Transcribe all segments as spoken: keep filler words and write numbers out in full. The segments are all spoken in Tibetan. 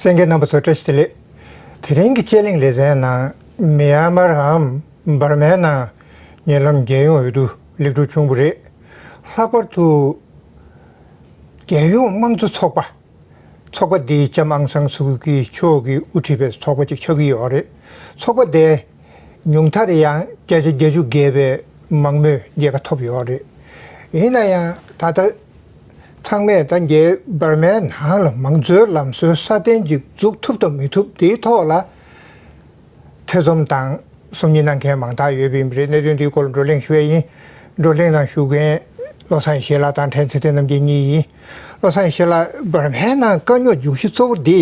གསན་མཁན་རྣམ་པ་ཚོ་བཀྲ་ཤིས་བདེ་ལེགས། དེ་རིང་གི་དཔྱད་གླེང་ལེ་ཚན་ནང་མི་ཡན་མར་འམ་འབར་མའི་ནང་ཉེ་ལམ་རྒྱལ་ཡོངས་འོས་བསྡུ་ལེགས་གྲུབ་བྱུང་བ་རེད། ལྷག་པར་དུ་རྒྱལ་ཡོངས་དམངས་གཙོ་ཚོགས་པ། ཚོགས་པ་འདི་ལྕམ་ཨང་སང་སུའུ་ཀི་མཆོག་གིས་དབུ་ཁྲིད་པའི་ཚོགས་པ་ཅིག་ཆགས་ཀྱི་ཡོད་རེད། ཚོགས་པ་དེ་ཉུང་མཐར་ཡང་བརྒྱ་ཆ་བརྒྱད་ཅུ་བརྒལ་བའི་མང་མོས་མཇལ་ཁ་ཐོབ་ཡོད་རེད། ཡིན་ན་ཡང་ད་ལྟ་ཚང་མས་ད་རྒྱལ་འབར་མའི་ནང་ལ་མང་གཙོའི་ལམ་སྲོལ་སྲ་བརྟན་ཅིག་འཛུགས་ཐུབ་དང་མི་ཐུབ་དེའི་ཐོག་ལ་ཐེ་ཚོམ་དང་སོམ་ཉི་གནང་མཁན་མང་དག་ཡོད་པ་ཡིན་པ་རེད། གནད་དོན་འདིའི་སྐོར་ལ་བགྲོ་གླེང་ཞུ་ཡས་ཡིན། བགྲོ་གླེང་ནང་ཞུགས་མཁན་བློ་བཟང་ཡེ་ཤེས་ལགས་དང་ཕྲན་ཚེ་བརྟན་རྣམ་རྒྱལ་གཉིས་ཡིན། བློ་བཟང་ཡེ་ཤེས་ལགས། འབར་མའི་ནང་དཀའ་རྙོག་འབྱུང་གཞི་གཙོ་བོ་འདི་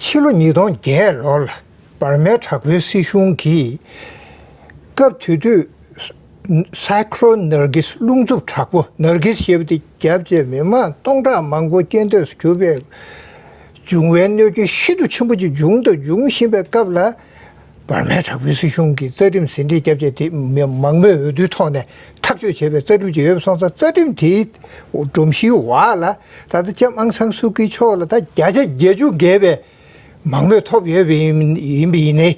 ཕྱི་ལོ་ཉིས་སྟོང་བརྒྱད་ལོར་ལ་འབར་མའི་དྲག་པོའི་སྲིད་གཞུང་གིས་སྐབས་དེ་དུས་སའི་ཁོ་ལོན་ནར་གིས། རླུང་འཚུབ་དྲག་པོ་ནར་གིས་ཞེས་པ་དེ་བརྒྱབ་རྗེས་མི་མང་སྟོང་ཕྲག་མང་པོ་རྐྱེན་འདས་སུ་གྱུར་པའི་འབྱུང་བའི་གནོད་སྐྱོན་ཤིན་ཏུ་ཆེན་པོ་ཅིག་བྱུང་དང་འབྱུང་བཞིན་པའི་སྐབས་ལ། འབར་མའི་དྲག་པོའི་སྲིད་གཞུང་གིས་རྩ་ཁྲིམས་ཟིན་བྲིས་བརྒྱབ་རྗེས་དེ་མི་མང་མོས་འོས་བསྡུའི་ཐོག་ནས་ཐག་གཅོད་བྱས་པའི་རྩ་ཁྲིམས་ཅིག་ཡོད་པ་སོང་ཙང་། རྩ་ཁྲིམས་དེའི་སྒྲོམ་གཞིའི་འོག་ལ་ད་ལྟ་ལྕམ་ཨང་སང་སུའུ་ཀི་མཆོག་ལ་ད་བརྒྱ་ཆ་བརྒྱད་ཅུ་བརྒལ་བའི་མང་མོས་ཐོབ་ཡོད་པ་ཡིན་ཡིན་པ་ཡིན་ནའི།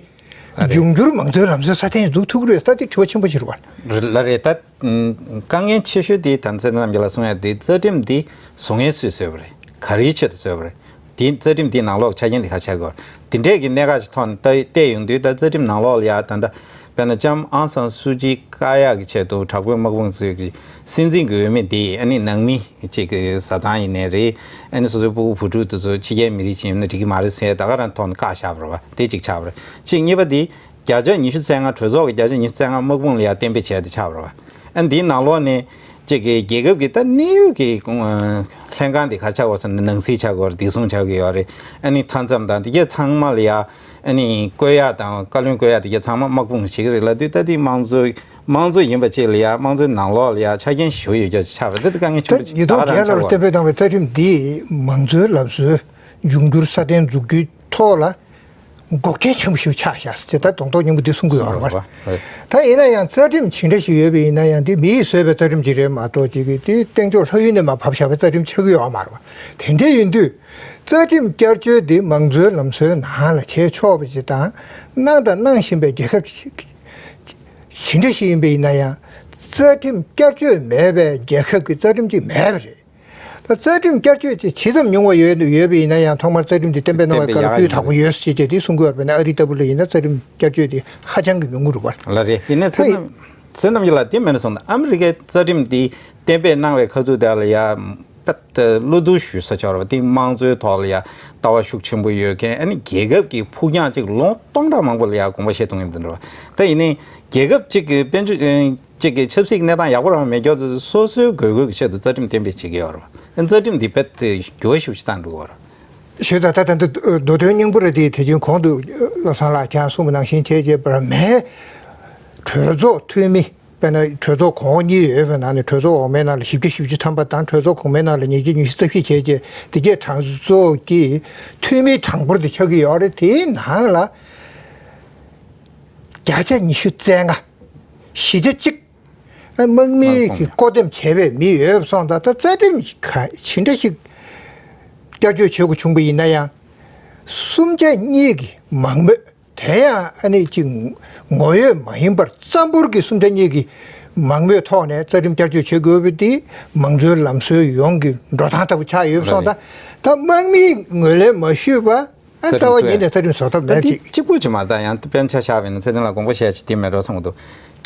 ཨ་རེད། འབྱུང་འགྱུར་མང་གཙོའི་ལམ་སྲོལ་སྲ་བརྟན་འཛུགས་ཐུབ་ཀྱི་རེད་ཟེར་དེ་དྲི་བ་ཆེན་པོ་ཞིག་རེད་བ། རེད་ལ་རེད་ད། ཨུམ། དཀའ་ངལ་ཆེ་ཤོས་དེ་ད་ཚེ་རྣམ་རྒྱལ་ལགས་གསུང་ཡ་དེ་རྩ་ཁྲིམས་དེ་བཟོ་མཁན་སུས་བཟོས་པ་རེད། ག་རེའི་ཆེད་དུ་བཟོས་པ་རེད། དེ་རྩ་ཁྲིམས་དེའི་ནང་ལོགས་ཆ་རྐྱེན་དེ་ག་ཆགས་དགོས། དེ་འདྲས་ཀྱི་གནད་འགག་ཅིག་ཐོག་ནས་ལྟ་བལྟས་ཡོང་དུས་ད་རྩ་ཁྲིམས་ནང་ལོགས་ལ་ཡ་ད་ལྟ་དཔེར་ན་ལྕམ་ཨང་སང་སུའུ་ཅི་བཀག་ཡག་གི་ཆེད་དུ་དྲག་པོའི་དམག་དཔུང་ཚོས་ཀྱི་སྲིད་འཛིན་གྱི་འོས་མི་དེ་ཨ་ནི་ནང་མི་གཅིག་གི་བཟའ་ཚང་ཡིན་ནའི་རེད། ཨ་ནི་སོ་སོའི་སྤུ་གུ་བུ་ཕྲུག་དེ་ཚོ་ཕྱི་རྒྱལ་མི་རིགས་ཅིག་ཡིན་ན་འགྲིག་གི་མ་རེད་ཟེར་ད་ག་རང་ཐོག་ནས་བཀག་བཞག་པ་རེད་བ། དེ་གཅིག་ཆགས་པ་རེད། གཅིག་གཉིས་པ་དེ་བརྒྱ་ཆ་ཉི་ཤུ་རྩ་ལྔ་གྲོས་ཚོགས་ཀྱི་བརྒྱ་ཆ་ཉི་ཤུ་རྩ་ལྔ་དམག་དཔུང་ལ་ཡ་གཏན་འབེབས་བྱས་ཏེ་ཆགས་པ་རེད་བ། ཨ་འདིའི་ནང་ལོགས་ནས་གཅིག་གི་རྒྱལ་ཁབ་ཀྱི་ད་གནས་ཡུལ་གྱི་ལྷན་ཁང་དེ་ག་ཆགས་དགོས་ཟེར་ན་ནང་སྲིད་ཆགས་དགོས་རེད། བདེ་སྲུང་ཆགས་ཀྱི་ཡོད་རེད། ཨ་ནི་མཐའ་མཚམས་དང་དེ་གས་ཚང་མ་ལ་ཡ་ཨ་ནི་བསྐོ་ཡག་དང་བཀའ་བློན་བསྐོ་ཡག་དེ་གས་ཚང་མ་དམག་དཔུང་བྱེད་ཀྱི་རེད་ལབ་དུས་ད་དེ་དམངས་གཙོ་དམངས་གཙོ་ཡིན་པ་ཅིག་ལ་ཡ་དམངས་གཙོའི་ནང་ལོགས་ལ་ཡ་ཆ་རྐྱེན་ཞེ་པོ་ཡོད་རྒྱུ་ཆགས་པ་རེད། ད་དེ་དཀའ་ངལ་ཆེན་པོ་ད་ཉིས་སྟོང་བརྒྱད་ལོར་གཏན་འབེབས་གནང་བའི་རྩ་ཁྲིམས་འདིས་མང་གཙོའི་ལམ་སྲོལ་འབྱུང་འགྱུར་སྲ་བརྟན་འཛུགས་རྒྱུའི་ཐོག་ལ་འགོག་རྐྱེན་ཆེན་པོ་ཞིག་ཆགས་བཞག་ཟེར་ད་གདོང་ཐོག་སྙིང་པོ་འདི་གསུང་གི་ཡོད་རེད་བ། ད་ཡིན་ན་ཡང་རྩ་ཁྲིམས་ཇི་འདྲ་ཞིག་ཡོད་པ་ཡིན་ན་ཡང་དེ་མིས་བཟོས་པའི་རྩ་ཁྲིམས་ཅིག་རེད་མ་གཏོགས་ཅིག་གིས་དེ་སྟེང་ཕྱོགས་ལྷ་ཡུལ་ནས་མར་ཕབ་བཞག་པའི་རྩ་ཁྲིམས་ཆགས་ཀྱི་ཡོད་མ་རེད་བ། དེ་འདྲ་ཡིན་དུས་རྩ་ཁྲིམས་བསྐྱར་བཅོས་འདི་མང་གཙོའི་ལམ་སྲོལ་ནང་ལ་བྱས་ཆོག་པ་ཅིག་དང་གནང་དང་གནང་བཞིན་པའི་རྒྱལ་ཁབ་ཅིག་ཇི་འདྲ་ཞིག་ཡིན་པ་ཡིན་ན་ཡང་རྩ་ཁྲིམས་བསྐྱར་བཅོས་མེད་པའི་རྒྱལ་ཁབ་ཀྱི་རྩ་ཁྲིམས་ཅིག་མེད་པ་རེད། ད་རྩ་ཁྲིམས་བསྐྱར་བཅོས་དེ་ཇི་ཙམ་ཉུང་བ་ཡོད་ཡོད་པ་ཡིན་ན་ཡང་ཐོག་མར་རྩ་ཁྲིམས་དེ་གཏན་འབེབས་གནང་བའི་སྐབས་ལ་སྤུས་དག་པོ་ཡོད་ཟེར་བྱས་དེ་གསུང་གི་ཡོད་རེད། དཔེར་ན་ཨ་རི་ལྟ་བུ་ལ་ཡིན་ན་རྩ་ཁྲིམས་བསྐྱར་བཅོས་དེ་ཧ་ཅང་གི་ཉུང་གི་རེད་བ། ལགས་རེད། ཡིན་ནའི་ཚེ་ད་རྣམ་ཚེ་རྣམ་གྱིས་ལ་དེ་མེད་ན་སོང་ན་ཨ་མི་རི་ཀའི་རྩ་ཁྲིམས་དེ་གཏན་འབེབས་གནང་བའི་ཁ་ཐུག་དེ་ལ་ཡ་དཔེ་གློ་བསྡུར་ཞུ་ས་ཆགས་རེད་བ། དེ་དམངས་གཙོའི་ཐོག་ལ་ཡ་ལྟ་བ་ཤུགས་ཆེན་པོ་ཡོད་མཁན། ཨ་ནི་རྒྱལ་ཁབ་ཀྱི་ཕུགས་རྒྱང་ཅིག་ལོ་སྟོང་ཕྲག་མང་པོ་ལ་ཡ་དགོངས་པ་བཞེས་གཏོང་མཁན་དེ་འདྲ་བ། ད་ཡིན་ནའི་རྒྱལ་ཁབ་ཅིག་གི་དཔལ་འབྱོར་གཅིག་གི་ཆབ་སྲིད་གནས་སྟངས་ཡག་པོ་རང་མེད་རྒྱུ་དེ་སོ་སོའི་དགོས་མཁོའི་ཆེད་དུ་རྩ་ཁྲིམས་གཏན་འབེབས་བྱེད་ཀྱི་ཡོད་རེད། རྩ་ཁྲིམས་འདི་རྦད་དེ་འགྱུར་བ་ཞེ་པོ་ཞིག་བཏང་འགྲོ་གི་ཡོད་རེད། ཞུ་ད་ལྟ་ད་ལྟ་མདོ་དོན་སྙིང་པོ་རེད་དེ། དེ་བཞིན་གོང་དུ་བློ་བཟང་ལགས་ཀྱང་གསུངས་པ་ནང་བཞིན་བྱས་རྗེས་འབར་མའི་གྲོས་ཚོགས་འཐུས་མི། དཔེར་ན་གྲོས་ཚོགས་གོང་འོག་གཉིས་ཡོད་པའི་ནང་ནས་གྲོས་ཚོགས་འོག་མའི་ནང་ལ་བཞི་བརྒྱ་བཞི་བཅུ་ཐམ་པ་དང་གྲོས་ཚོགས་གོང་མའི་ནང་ལ་ཉིས་བརྒྱ་ཉི་ཤུ་རྩ་བཞི་བྱས་རྗེས་དེ་གས་གྲོས་ཚོགས་ཀྱི་འཐུས་མི་གྲངས་འབོར་དེ་ཆགས་ཀྱི་ཡོད་རེད། དེའི་ནང་ལ་བརྒྱ་ཆ་ཉི་ཤུ་རྩ་ལྔ། བཞི་ཆ་གཅིག་དམག་མི་གིས་བསྐོ་འཐེན་བྱས་པའི་མི་ཡོད་སོང་ཙང་། ད་རྩ་ཁྲིམས་ག་ཇི་འདྲ་ཞིག་བསྐྱར་བཅོས་བྱེད་དགོས་བྱུང་པ་ཡིན་ན་ཡང་། གསུམ་ཆ་གཉིས་ཀྱི་མང་མོས། དེ་ཡང་ཨ་ནི་ཅིག་ངོ་ཡོད་མ་ཡིན་པར་རྩ་འབོར་གྱི་གསུམ་ཆ་གཉིས་ཀྱི་མང་མོས་ཐོག་ནས་རྩ་ཁྲིམས་བསྐྱར་བཅོས་བྱེད་དགོས་པ་དེ་མང་གཙོའི་ལམ་སྲོལ་ཡོངས་ཀྱི་འགྲོ་སྟངས་ལྟ་བུ་ཆགས་ཡོད་སོང་། ད་ད་དམག་མིས་ངོས་ལེན་མ་ཞུས་པ། ཨ་རྩ་བ་ཉིད་ནས་རྩ་ཁྲིམས་བཟོ་ཐབས་ད་མེད་དེ་ཅིག་གཅིག་པུ་ཅིག་མ་རེད། ད་ཡང་དཔེར་ན་ཆ་བཞག་པ་ཡིན་ན་ཚེ་བརྟན་ལགས་དགོངས་པ་བཞེས་ཅིག་དེ་མེད་འགྲོ་བསམ་གྱི་འདུག་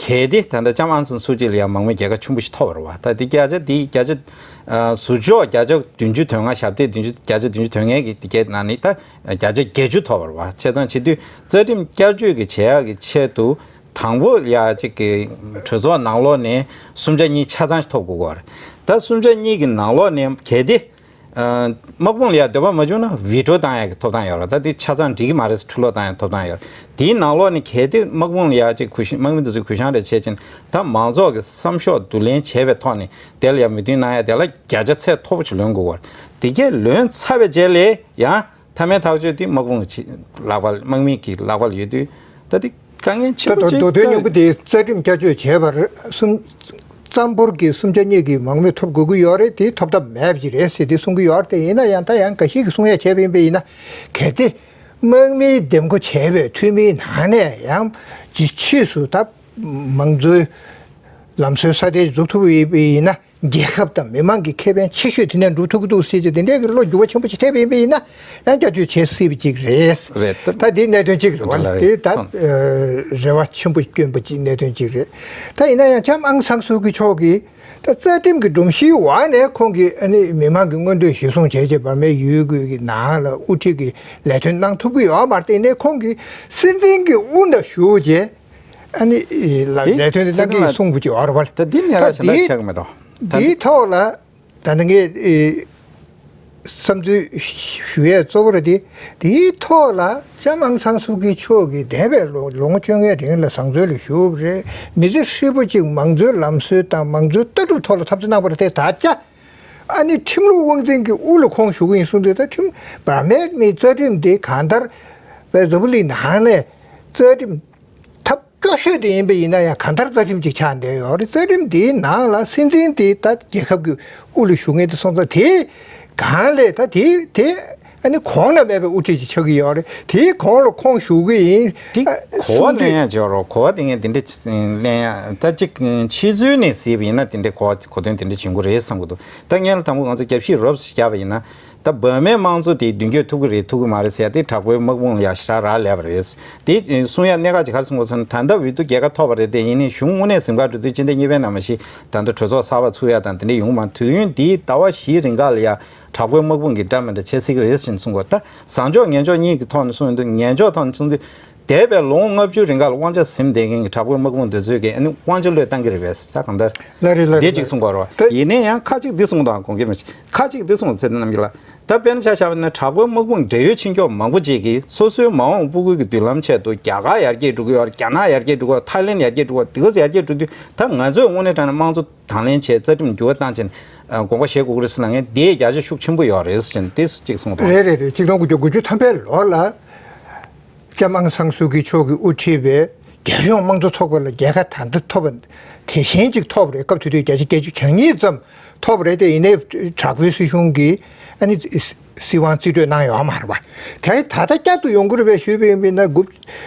གལ་ཏེ་ད་ལྟ་ལྕམ་ཨང་སང་སུའུ་ཅི་ལ་ཡང་མང་མོས་རྒྱལ་ཁ་ཆེན་པོ་ཞིག་ཐོབ་པ་རེད་བ། ད་དེ་བརྒྱ་ཆ་དེ་བརྒྱ་ཆ་ཨ་ཟུར་ཕྱོགས་བརྒྱ་ཆ་བདུན་ཅུ་དོན་ལྔ། ཞབས་སྟེགས་བདུན་ཅུ། བརྒྱ་ཆ་བདུན་ཅུ་དོན་ལྔའི་གི་དེ་གའི་ནང་ནས་ད་བརྒྱ་ཆ་བརྒྱད་ཅུ་ཐོབ་པ་རེད་བ། བྱས་ཙང་བྱེད་དུས་རྩ་ཁྲིམས་བསྐྱར་བཅོས་ཀྱི་བྱེད་ཡག་གི་ཆེད་དུ་དང་པོ་ཡ་གཅིག་གི་གྲོས་ཚོགས་ནང་ལོགས་ནས་གསུམ་ཆ་གཉིས་ཆ་ཚང་ཞིག་ཐོབ་དགོས་ཀྱི་ཡོད་རེད། ད་གསུམ་ཆ་གཉིས་ཀྱི་ནང་ལོགས་ནས་གལ་ཏེ། ཨ། དམག་དཔུང་ལ་ཡང་འདོད་པ་མ་བྱུང་ན་ཝི་ཊོ་བཏང་ཡག་གི་ཐོབ་ཐང་ཡོད་རེད། ད་དེ་ཆ་ཚང་འགྲིག་གི་མ་རེད་ཟེར་ཁྲི་ལོག་བཏང་ཡག་ཐོབ་ཐང་ཡོད་རེད། དེའི་ནང་ལོགས་ནས་གལ་ཏེ་དམག་དཔུང་ལ་ཡང་ཅིག་གུ་ཤིང་དམག་མི་འདི་ཚོས་གུ་ཤང་རེ་བྱས་ཕྱིན། ད་མང་ཚོགས་ཀྱི་བསམ་ཤོག་བསྡུ་ལེན་བྱས་པའི་ཐོག་ནས་དེ་ལ་ཡང་མོས་མཐུན་གནང་ཡག་དེ་ལ་བརྒྱ་ཆ་ཚད་མཐོ་པོ་ཞིག་ལོན་དགོས་པ་རེད། དེ་གས་ལོན་ཚར་བའི་རྗེས་ལ་ཡང་མཐའ་མའི་ཐག་གཅོད་དེ་དམག་དཔུང་གི་ལག་པ་ལ། དམག་མི་གི་ལག་པ་ལ་ཡོད་དུས། ད་དེ་དཀའ་ངལ་ཆེན་པོ་ད་ཅིག་མདོ་དོན་སྙིང་པོ་དེ་རྩ་ཁྲིམས་བསྐྱར་བཅོས་བྱས་པར་གསུམ། རྩ་འབོར་གྱི་སུམ་ཆ་གཉིས་ཀྱི་མང་མོས་ཐོབ་དགོས་ཀྱི་ཡོད་རེད། དེ་ཐོབ་ཐབས་མེད་པ་ཅིག་རེད་ཟེར་དེ་གསུང་གི་ཡོད་རེད། དེ་ཡིན་ན་ཡང་ད་ཡང་འགའ་ཞིག་གིས་གསུང་ཡ་བྱས་པ་ཡིན་པ་ཡིན་ན། གལ་ཏེ་དམག་མིའི་འདེམས་བསྐོ་བྱས་པའི་འཐུས་མིའི་ནང་ནས་ཡང་ཇི་ཕྱིས་སུ་ད་མང་གཙོའི་ལམ་སྲོལ་སྲ་བརྟན་འཛུགས་ཐུབ་པ་ཡིན་པ་ཡིན་ན། རྒྱལ་ཁབ་དང་མི་མང་གི་ཁེ་ཕན་ཆེ་ཤོས་དེ་ནས་འགྲུབ་ཐུབ་ཀྱི་འདུག་ཟེར་གྱི་དེ་འདྲའི་གི་བློ་འགྱུར་བ་ཆེན་པོ་ཞིག་ཐེབས་པ་ཡིན་པ་ཡིན་ན་ཡང་བསྐྱར་བཅོས་བྱེད་སྲིད་པ་ཅིག་རེད། རེད་ད། ད་འདི་གནད་དོན་གཅིག་རེད་བ། རེད་རེད། དེ་ད་སོང་། ཨ་རེ་བ་ཆེན་པོ་བསྐྱོན་པ་ཅིག་གནད་དོན་གཅིག་རེད། ད་ཡིན་ན་ཡང་ལྕམ་ཨང་སང་སུའུ་ཀི་མཆོག་གིས་ད་རྩ་ཁྲིམས་ཀྱི་སྒྲོམ་གཞིའི་འོག་ནས་ཁོང་གིས་ཨ་ནི་མི་མང་གི་མངོན་འདོད་གཞིར་བཟུང་བྱས་རྗེས་འབར་མའི་ཡུལ་གྱི་ནང་ལ་དབུ་ཁྲིད་ཀྱི་ལས་དོན་གནང་ཐུབ་ཀྱི་ཡོད་མ་རེད། དེ་ནས་ཁོང་གིས་སྲིད་འཛིན་གྱི་དབུ་ན་བཞུགས་རྗེས། ཨ་ནི་ལ་དེ་ལས་དོན་དེ་གནང་གི་ཡིན་གསུངས་པ་ཅིག་ཡོད་རེད་བ། ད་འདི་གནད་འགག་ད་གཞན་དག་འདི་ཆགས་ཀྱི་མེད་དོ། ད་འདིའི་ཐོག་ལ་ད་ནི་ངས་ཨེ་བསམ་ཚུལ་ཞུ་ཡས་གཙོ་བོ་རེད་དེ། དེའི་ཐོག་ལ་ལྕམ་ཨང་སང་སུའུ་ཀི་མཆོག་གིས་འདས་པའི་ལོ་ལོ་ངོ་བཅོ་ལྔའི་རིང་ལ་བཟང་བཙོན་ལ་བཞུགས་པ་རེད། མི་ཚེ་ཧྲིལ་པོ་གཅིག་མང་གཙོའི་ལམ་སྲོལ་དང་མང་གཙོའི་ལྟ་གྲུབ་ཐོག་ལ་འཐབ་རྩོད་གནང་བ་རེད་དེ། ད་ཆ་ཨ་ནི་ཁྲིམས་ལུགས་དབང་འཛིན་གྱི་དབུ་ལ་ཁོང་བཞུགས་ཀྱི་ཡིན་གསུངས་དུས། ད་ཁྲིམས་འབར་མའི་མི་རྩ་ཁྲིམས་དེ་གང་ལྟར་བའི་འཛམ་བུ་གླིང་ནང་ནས་རྩ་ཁྲིམས་ཐབས་སྐྱོ་ཤོས་དེ་ཡིན་པ་ཡིན་ན་ཡང་གང་ལྟར་རྩ་ཁྲིམས་ཅིག་ཆགས་བསྡད་ཡོད་རེད། རྩ་ཁྲིམས་དེའི་ནང་ལ་སྲིད་འཛིན་དེ་ད་རྒྱལ་ཁབ་ཀྱི་དབུ་ལ་བཞུགས་མཁན་དེ་སོང་ཙང་། དེའི་སྒང་ལས་ད་དེ་དེ་ཨ་ནི་གོང་ན་མེད་པའི་དབུ་ཁྲིད་ཅིག་ཆགས་ཀྱི་ཡོད་རེད། དེའི་གོང་ལ་ཁོང་བཞུགས་ཀྱི་ཡིན། དེ་ཨ་གོ་བ་གསུངས་དུས། ལེན་ཡ་ཅིག་ཡོད་རེད། གོ་བ་དེ་ངས་དེ་འདྲ་ཅིག་ལེན་ཡ། ད་ཅིག་ཕྱི་ཚུལ་ནས་གཟིགས་པ་ཡིན་ན་དེ་འདྲའི་གོ་བ་གོ་དོན་དེ་འདྲ་བྱུང་གི་རེད་བསམ་གྱི་འདུག་ད་ངས་ལ་དང་པོ་ང་ཚོ་རྒྱབ་བཤིག་རོབ་ཙམ་བརྒྱབ་པ་ཡིན་ན། ད་འབར་མའི་དམངས་གཙོ་དེ་མདུན་སྐྱོད་ཐུབ་ཀྱི་རེད་ཐུབ་ཀྱི་མ་རེད་ཟེར་ཡ་དེ་དྲག་པོའི་དམག་དཔུང་ལ་ཡ་ཞེ་དྲག་རག་ལས་པ་རེད། དེ་གསུང་ཡ་གནད་འགག་ཅིག་ག་རེ་གསུང་དགོས་ཟེར་ན། ད་ལྟ་འོས་བསྡུ་རྒྱལ་ཁ་ཐོབ་པ་རེད་དེ། ཡིན་ནའི་གཞུང་དངོས་གནས་འཛིན་གྲྭ་འགྲོ་དུས་སྤྱི་ཟླ་གཉིས་པའི་ནང་མ་གཞི་ད་ལྟ་གྲོས་ཚོགས་གསར་པ་ཚུགས་ཡ་དང་དེ་འདྲ་ཡོང་གི་མ། དུས་ཡུན་འདིའི་ཟླ་བ་བཞིའི་རིང་ག་ལ་ཡ་དྲག་པོའི་དམག་དཔུང་གི་འདྲ་མི་འདྲ་བྱེད་སྲིད་ཀྱི་རེད་ཟེར་གསུང་གོ། ད་བཟང་ཕྱོགས་ངན་ཕྱོགས་གཉིས་ཀྱི་ཐོག་ནས་གསུང་ཡོང་དུས། ངན་ཕྱོགས་ཐོག་ནས་གསུང་དུས། འདས་པའི་ལོ་ངོ་ལྔ་བཅུ་རིང་ག་ལ་དབང་ཆ་ཟིན་བསྡད་མཁན་གྱི་དྲག་པོའི་དམག་དཔུང་དེ་ཚོས་ཀྱིས་ཨ་ནི་དབང་ཆ་བློས་བཏང་གི་རེད་པས། ས་གང་ལྟར་ལ་རེད་ལ་རེད། འདི་གཅིག་གསུང་དགོས་རེད་བ། ད་ཡིན་ནའི་ཡང་ཁ་ཅིག་འདི་གསུང་དང་དགོངས་ཀྱི་མི་ཤེས། ཁ་ཅིག་འདི་གསུང་། ཚེ་བརྟན་རྣམ་རྒྱལ་ལགས། ད་དཔེར་ན་ཆ་བཞག་པ་ན་དྲག་པོའི་དམག་དཔུང་འབྲེལ་ཡོད་ཕྱི་ཕྱོགས་མང་པོ་ཅིག་གིས་སོ་སོའི་མ་འོངས་སྤུ་གུ་གི་མདུན་ལམ་ཆེད་དུ་རྒྱ་གར་ཡར་རྒྱས་འགྲོ་གི་ཡོད་རེད། རྒྱ་ནག་ཡར་རྒྱས་འགྲོ་གི་ཡོད་རེད། ཐའི་ལེན་ཡར་རྒྱས་འགྲོ་གི་ཡོད་རེད། དེ་ག་ཚོད་ཡར་རྒྱས་འགྲོ་དུས། ད་ང་ཚོས་དངོས་གནས་དྲང་གནས་དམངས་གཙོ་དང་ལེན་བྱས་རྩ་ཁྲིམས་འགྱུར་བ་བཏང་བྱས་ནས་དགོངས་པ་བཞེས་དགོས་ཀྱི་རེད་ཟེར་ན། ངས་འདིའི་རྒྱ་ཆེ་ཤུགས་ཆེན་པོ་ཡོད་རེད་ཟེར་ནས་འདི་གཅིག་གསུངས་འདུག་རེད་རེད་རེད། ཆིག་སྟོང་དགུ་བརྒྱ་དགུ་བཅུ་ཐམ་པའི་ལོ་ལ་ལྕམ་ཨང་སང་སུའུ་ཀི་མཆོག་གིས་དབུ་ཁྲིད་པའི་རྒྱལ་ཡོངས་དམངས་གཙོ་ཚོགས་པ་ལ་རྒྱལ་ཁ་ད་ལྟ་ཐོབ་པ་དེ་བཞིན་ཅིག་ཐོབ་པ་རེད། སྐབས་དེ་དུས་བརྒྱ་ཆ་བརྒྱད་ཅུ་གྱ་གཉིས་ཙམ་ཐོབ་པ་རེད་དེ། ཡིན་ནའི་དྲག་པོའི་སྲིད་གཞུང་གིས་ཨ་ནི་སྲིད་དབང་རྩིས་སྤྲོད་གནང་ཡོད་མ་རེད་པ། དེ་ད་ལྟ་བསྐྱར་དུ་ཡོང་གི་རེད་པས་ཞུས་པ་ཡིན་པས་ན། དགུ་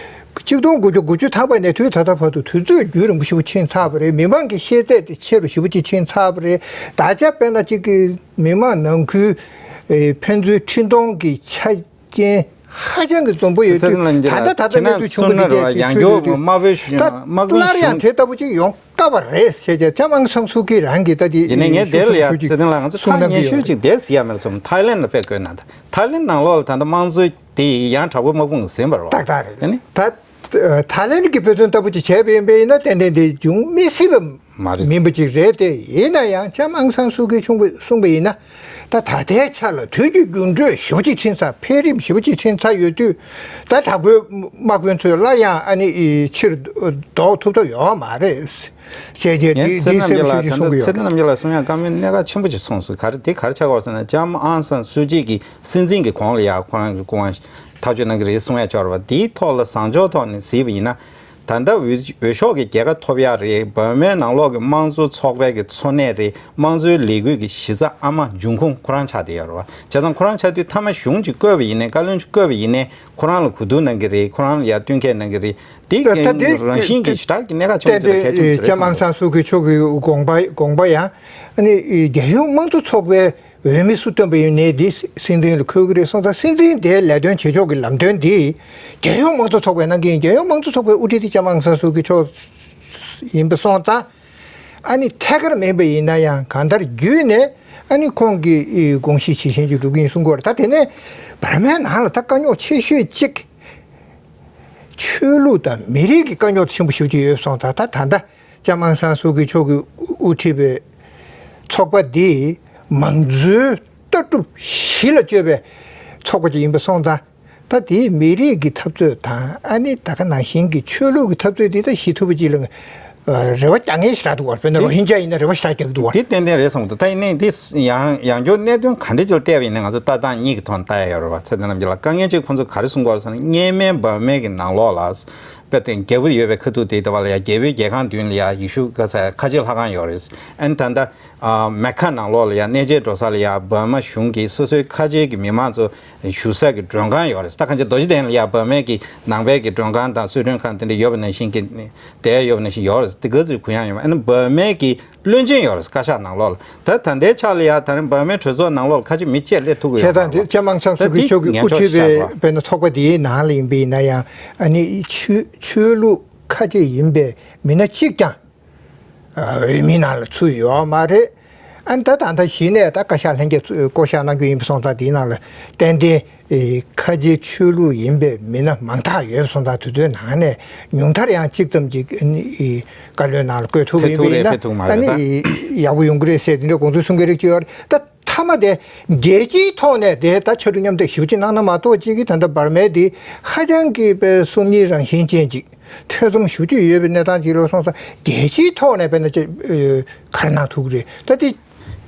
ཆིག་སྟོང་དགུ་བརྒྱ་དགུ་བཅུ་ཐམ་པ་ནས་དུས་ད་ལྟ་བར་དུ་དུས་ཚོད་རྒྱུན་རིང་པོ་ཞེ་པོ་ཕྱིན་ཚར་བ་རེད། མི་མང་གི་ཤེས་ཚད་དེ་ཆེ་རུ་ཞེ་པོ་ཅིག་ཕྱིན་ཚར་བ་རེད། ད་ཆ་དཔེར་ན་གཅིག་གི་མི་མང་ནང་ཁུལ་ཨེ་ཕན་ཚུན་འཕྲིན་གཏོང་གི་ཆ་རྐྱེན་ཧ་ཅང་གི་འཛོམས་པོ་ཡོད་དུས། ད་ལྟ་ད་ལྟ་གནས་ཚུལ་ཞུ་མཁན་དེ་གའི་དུས་ཚོད་དེ་དུས་ད་སླར་ཡང་དེ་ལྟ་བུ་ཅིག་ཡོང་དཀའ་བ་རེད་ཟེར་བྱས། ལྕམ་ཨང་སང་སུའུ་ཀི་རང་གིས་ད་དེ་ཡིན་ནའི་ངས་དེ་ལ་ཡ་ཚེ་བརྟན་ལགས་ང་ཚོ་ཐག་ཉེ་ཤོས་ཅིག་དེ་ཟེར་ཡ་མེད་ཙམ། ཐའི་ལེན་ལ་དཔེ་བཀོད་ན། ད་ཐའི་ལེན་ནང་ལོགས་ལ་ད་ལྟ་དམངས་གཙོ་དེ་ཡང་དྲག་པོའི་དམག་དཔུང་ཟིན་པ་རེད་བ། ཏག་ཏག་རེད། ཨ་ནི། ད་ཐའི་ལེན་གྱི་དཔེ་མཚོན་ལྟ་བུ་ཅིག་བྱས་པ་ཡིན་པ་ཡིན་ན་ཏན་ཏན་དེ་འབྱུང་མི་སྲིད་པ་མ་རེད། མིན་པ་ཅིག་རེད་དེ། ཡིན་ན་ཡང་ལྕམ་ཨང་སང་སུའུ་ཀི་མཆོག་གིས་གསུངས་པ་ཡིན་ན། ད་ད་ལྟའི་ཆ་ལ་དུས་ཀྱི་འགྱུར་འགྲོས་ཞེ་པོ་ཅིག་ཕྱིན་ཚར། འཕེལ་རིམ་ཞེ་པོ་ཅིག་ཕྱིན་ཚར་ཡོད་དུས། ད་དྲག་པོའི་དམག་དཔོན་ཚོས་སླར་ཡང་ཨ་ནི་ཕྱིར་ལྡོག་ཐུབ་ཐབས་ཡོད་མ་རེད་ཅེས་བྱས། ངས་འདི་ཚེ་འདི་རྣམ་རྒྱལ་སེམས་ལགས། ཤུགས་ད་ལྟ་གསུང་གི་ཚེ་ཡོད། འདི་རྣམ་རྒྱལ་ལགས་གསུང་ཡ་བཀའ་མོལ་གནད་འགག་ཆེན་པོ་ཅིག་གསུངས་སོང་། ག་རེ་དེ་ག་རེ་ཆགས་ཀྱི་ཡོད་ཟེར་ན། ལྕམ་ཨང་སང་སུའུ་ཅི་གིས་སྲིད་འཛིན་གྱི་གོང་ལ་ཡ་ཁོ་རང་གི་སྐུ་དབང་ཐག་གཅོད་གནང་གི་རེད་གསུང་ཡ་ཅིག་ཡོད་རེད་བ། དེའི་ཐོག་ལ་བཟང་ཕྱོགས་ཐོག་ནས་གཟིགས་པ་ཡིན་ན། ད་ལྟ་འོས་འོས་ཤོག་གི་རྒྱལ་ཁ་ཐོབ་ཡ་རེད། འབར་མའི་ནང་ལོགས་ཀྱི་དམངས་གཙོ་ཚོགས་པའི་གི་འཚོ་གནས་རེད། དམངས་གཙོའི་ལས་འགུལ་གྱི་གཞི་རྩ་ཨ་མ་འབྱུང་ཁུངས་ཁོ་རང་ཆགས་བསྡད་ཡོད་རེད་བ། བྱས་ཙང་ཁོ་རང་ཆགས་དུས་མཐའ་མ་གཞུང་ཅིག་བསྐོས་པ་ཡིན་ནའི། བཀའ་བློན་ཅིག་བསྐོས་པ་ཡིན་ནའི་ཁོ་རང་ལ་གོ་བསྡུར་གནང་གི་རེད། ཁོ་རང་ལ་ཡ་བསྟུན་མཁས་གནང་གི་རེད། དེ་ད་ལྟ་དེ་རང་བཞིན་གྱི་ཞེ་དྲག་གི་གནད་འགག་ཆེན་པོ་དེ་ལ་གལ་ཆེན་པོ་ཅིག་རེད་ལྕམ་ཨང་སང་སུའུ་ཀི་མཆོག་གི་དགོངས་པ་དགོངས་པ་ཡང་ཨ་ནི་རྒྱལ་ཡོངས་དམངས་གཙོ་ཚོགས་པའི་འོས་མི་སུ་བཏོན་པ་ཡིན་ནའི་འདི་སྲིད་འཛིན་ལ་འཁོད་ཀྱི་རེད་གསུངས་ཙང་། སྲིད་འཛིན་དེའི་ལས་དོན་བྱེད་ཕྱོགས་ཀྱི་ལམ་སྟོན་འདི་རྒྱལ་ཡོངས་དམངས་གཙོ་ཚོགས་པས་གནང་གི་ཡིན། རྒྱལ་ཡོངས་དམངས་གཙོ་ཚོགས་པའི་དབུ་ཁྲིད་དེ་ལྕམ་ཨང་སང་སུའུ་ཀི་མཆོག་ཡིན་པ་སོང་ཙང་། ཨ་ནི་ཐད་ཀར་མིན་པ་ཡིན་ན་ཡང་གང་ལྟར་བརྒྱུད་ནས་ཨ་ནི་ཁོང་གི་དགོངས་གཞི་ཇི་བཞིན་ཅིག་འགྲུབ་ཀྱི་ཡིན་གསུང་གི་ཡོད་རེད། ད་དེ་ནས་འབར་མའི་ནང་ལ་ད་དཀའ་རྙོག་ཆེ་ཤོས་གཅིག་ཆོས་ལུགས་དང་མི་རིགས་ཀྱི་དཀའ་རྙོག་ཆེན་པོ་ཞེ་པོ་ཅིག་ཡོད་སོང་། ད་ད་ད་ལྟ་ལྕམ་ཨང་སང་སུའུ་ཀི་མཆོག་གིས་དབུ་ཁྲིད་པའི་ཚོགས་པ་འདི་མང་གཙོའི་ལྟ་གྲུབ་གཞི་ལ་བཅོལ་བའི་ཚོགས་པ་ཅིག་ཡིན་པ་སོང་ཙང་། ད་དེའི་མི་རིགས་ཀྱི་འཐབ་རྩོད་དང་། ཨ་ནི་ད་ག་ནང་བཞིན་གྱི་ཆོས་ལུགས་ཀྱི་འཐབ་རྩོད་འདི་ད་ཞི་ཐུབ་པ་ཅིག་ལ་རེ་བ་རྒྱག་མཁན་ཞེ་དྲག་འདུག་བ། དཔེར་ན་རོ་ཧིན་ཇཱ་ཡིན་ན་རེ་བ་ཞེ་དྲག་རྒྱག་གི་འདུག་བ། དེ་ཏན་ཏན་རེད་བསམ་གྱི་འདུག་ད་ཡིན་ནའི་འདི་ཡང་ཡང་བསྐྱར་གནད་དོན་ག་འདྲ་ཅིག་ལ་བལྟས་པ་ཡིན་ན། ང་ཚོ་ལྟ་སྟངས་གཉིས་ཀྱི་ཐོག་ནས་ལྟ་ཡ་ཡོད་རེད་བ། ཚེ་བརྟན་རྣམ་རྒྱལ་ལགས། དཀའ་ངལ་གཅིག་ཁོང་ཚོས་ག་རེ་གསུང་གི་ཡོད་རེད་ཟེར་ན། སྔོན་མའི་འབར་མའི་གི་ནང་ལོགས་ལ་ པ་དེ་རྒྱལ་པོ་ཡོད་པའི་ཁ་ཐུག་དེ་ལྟ་བ་ལ་ཡ་རྒྱལ་པོའི་རྒྱལ་ཁང་མདུན་ལ་ཡ་ཡེ་ཤུ་ག་ས་ཁ་ཆེ་ལྷ་ཁང་ཡོད་རེད། ཨན་ད་ལྟ་ཨ་མེ་ཁ་ནང་ལོགས་ལ་ཡ་གནས་མཇལ་འགྲོ་ས་ལ་ཡ་འབར་མ་གཞུང་གིས་སོ་སོའི་ཁ་ཆེ་གི་མི་མང་ཚོ་བཞུགས་ས་གི་མགྲོན་ཁང་ཡོད་རེད། ད་གང་ཅི་རྡོ་རྗེ་གདན་ལ་ཡ་འབར་མའི་གི་ནང་པའི་གི་མགྲོན་ཁང་དང་གསོལ་མགྲོན་ཁང་དེ་འདྲ་ཡོད་པ་ནང་བཞིན་གི་དེ་ཡོད་པ་ནང་བཞིན་ཡོད་རེད། དེ་ག་ཚོད་གུ་ཡངས་ཡོད་མ་ཨ་ནི་འབར་མའི་གི་བློན་ཆེན་ཡོད་རེད། བཀའ་ཤག་ནང་ལོགས་ལ། ད་ད་ལྟའི་ཆ་ལ་ཡ་ད་རིང་འབར་མའི་གྲོས་ཚོགས་ནང་ལོགས་ལ་ཁ་ཆེ་མི་བཅས་སླེབས་ཐུབ་ཀྱི་ཡོད་མ་རེད་པ། བྱས་ཙང་དེ་སྤྱི་དམངས་ཆབ་སྲིད་ཀྱི་ད་དེ་ཚོགས་ཀྱི་ངན་དཀྲུག་དཀྲུག་ཤག་བྱས་པ། དཔེར་ན་ཚོགས་པ་དེའི་ནང་ལ་ཡིན་པ་ཡིན་ན་ཡང་ཨ་ནི་ཆོས་ཆོས་ལུགས་ཁ་ཆེ་ཡིན་པའི་མི་སྣ་གཅིག་ཀྱང་འོས་མིའི་ནང་ལ་ཚུད་ཡོད་མ་རེད། ཨ་ནི་ད་ད་ལྟ་གཞི་ནས་ད་བཀའ་ཤག་ལྷན་རྒྱས་བསྐོ་བཞག་གནང་རྒྱུ་ཡིན་པ་སོང་ཙང་དེའི་ནང་ལ་ཏན་ཏན་ཨེ་ཁ་ཆེ་ཆོས་ལུགས་ཡིན་པའི་མི་སྣ་མང་དག་ཡོད་པ་སོང་ཙང་དེ་ཚོའི་ནང་ནས་ཉུང་མཐར་ཡང་གཅིག་ཙམ་ཅིག་ཨ་ནི་ཨེ་བཀའ་བློན་ནང་ལ་བསྐོས་ཐུབ་ཡིན་པ་ཡིན་ན་ཕེབས་ཐུབ་མ་ཨ་རེད་ནི་ད། ཨེ་ཡག་པོ་ཡོང་གི་རེད་ཟེར་དེ་འདྲ་དགོངས་ཚུལ་གསུང་མཁན་རིགས་ཅིག་ཡོད་རེད་ད། མཐའ་མ་དེ་རྒྱལ་སྤྱིའི་ཐོག་ནས་དེ་ད་ཕྱར་གྲུ་མཉམ་འདེགས་ཞེ་པོ་ཅིག་གནང་ན་མ་གཏོགས་ཅིག་གིས་ད་ལྟ་འབར་མའི་དེ་ཧ་ཅང་གི་དཔེ་སོམ་ཉིའི་རང་བཞིན་ཅན་ཅིག་ཐེ་ཚོམ་ཞེ་པོ་ཅིག་ཡོད་པའི་གནས་སྟངས་ཅིག་ལ་སོང་ཙང་རྒྱལ་སྤྱིའི་ཐོག་ནས་དཔེར་ན་ཅིག་ག་རེ་གནང་ཐུབ་ཀྱི་རེད་ད་དེ།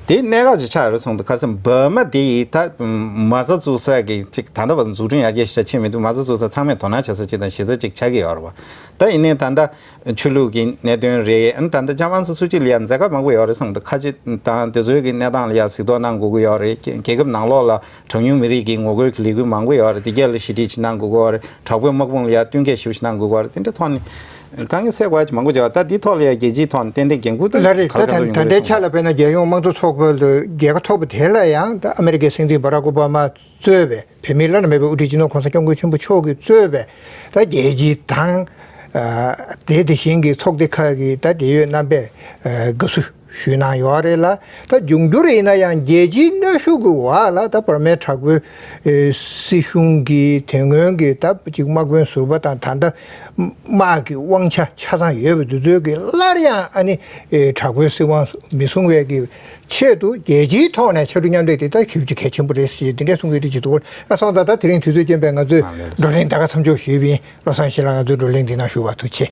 དེ་གནད་འགག་ཅིག་ཆགས་ཡོད་རེད་གསུངས་འདུག་ཁ་སང་འབར་མ་དེ་ཡིས་ད་མ་རྩ་བཙུགས་ས་གི་ཅིག་ད་ལྟ་བར་འཛུགས་སྐྲུན་ཡར་རྒྱས་ཞེ་དྲག་ཕྱིན་མི་འདུག་མ་རྩ་བཙུགས་ས་ཚང་མས་དོ་སྣང་བྱེད་ས་ཅིག་དང་གཞི་རྩ་ཅིག་ཆགས་ཀྱི་ཡོད་རེད་པ། ད་ཡིན་ནའི་ད་ལྟ་ཆོས་ལུགས་ཀྱི་གནད་དོན་རེད། ཨ་ནི་ད་ལྟ་ལྕམ་ཨང་སང་སུ་ཅི་ལ་ཡང་མཛད་དཀའ་མང་པོ་ཡོད་རེད་གསུངས་འདུག་ཁ་ཆེ་དང་དེ་ཚོའི་གི་གནས་སྟངས་ལ་ཡང་གཟིགས་རྟོག་གནང་དགོས་ཀྱི་ཡོད་རེད། རྒྱལ་ཁབ་ནང་ལོགས་ལ་གྲངས་ཉུང་མི་རིགས་ཀྱི་ངོ་རྒོལ་གྱི་ལས་འགུལ་མང་པོ་ཡོད་རེད། དེ་གས་ལ་ཞི་འགྲིག་ཅིག་གནང་དགོས་ཀྱི་ཡོད་རེད། དྲག་པོའི་དམག་དཔུང་ལ་ཡང་བསྟུན་མཁས་ཞེ་པོ་ཞིག་གནང་དགོས་ཀྱི་ཡོད་རེད། དེ་འདྲ་ཐོག་ནས་དཀའ་ངལ་སེལ་དགོས་ཡ་ཅིག་མང་པོ་ཅིག་ཡོད། ད་འདི་ཐོག་ལ་ཡང་རྒྱལ་སྤྱིའི་ཐོག་ནས་ཏན་ཏན་འགན་ཁུར་ད་ལ་རེད། ག་ལ་ད་ག་ཚོད་ད་ཡོང་གི་ད་ལྟའི་ཆ་ལ་དཔེར་ན་རྒྱལ་ཡོངས་དམངས་གཙོ་ཚོགས་པ་ལ་རྒྱལ་ཁ་ཐོབ་པ་དེ་ལ་ཡང་ད་ཨ་མེ་རི་ཀའི་སྲིད་འཛིན་བྷ་རག་ཨོ་བྷ་མ་གཙོས་པའི་བོད་མིའི་བླ་ན་མེད་པའི་དབུ་ཁྲིད་སྤྱི་ནོར་༸གོང་ས་༸སྐྱབས་མགོན་ཆེན་པོ་མཆོག་གིས་གཙོས་པའི་ད་རྒྱལ་སྤྱི་དང་། ཨ་དེ་དེ་བཞིན་གྱི་ཚོགས་སྡེ་ཁག་གི་ད་འབྲེལ་ཡོད་རྣམ་པས་ཨ་དགའ་བསུ་ཞུས་གནང་ཡོད་རེད་ལ། ད་འབྱུང་འགྱུར་ཡིན་ན་ཡང་རྒྱལ་སྤྱིའི་གནོན་ཤུགས་ཀྱི་འོག་ལ་ད་བར་མའི་དྲག་པོའི་ཨེ་སྲིད་གཞུང་གིས་དེ་སྔོན་གྱི་ད་ཅིག་དམག་དཔོན་ཟུར་པ་དང་ད་ལྟ་དམག་གི་དབང་ཆ་ཆ་ཚང་ཡོད་པ་དེ་ཚོའི་གི་སླར་ཡང་ཨ་ནི་ཨེ་དྲག་པོའི་སྲིད་དབང་མི་བཟུང་བའི་གི་ཆེད་དུ་རྒྱལ་སྤྱིའི་ཐོག་ནས་ཕྱར་གྲུ་མཉམ་འདེགས་དེ་ད་ཞེ་པོ་ཅིག་གལ་ཆེན་པོ་རེད་ཟེར་དེ་འདྲ་གསུང་གི་རེད་ཅེས་འདུག་ཨ་སོང་ཙང་ད་དེ་རིང་དུས་ཚོད་རྐྱེན་པས་ང་ཚོས་བགྲོ་གླེང་ད་ག་མཚམས་འཇོག་ཞུས་པ་ཡིན། བློ་བཟང་ཤེས་ལགས་ང་ཚོའི་བགྲོ་གླེང་འདི་ནང་ཞུགས་པར་ཐུགས་རྗེ་ཆེ།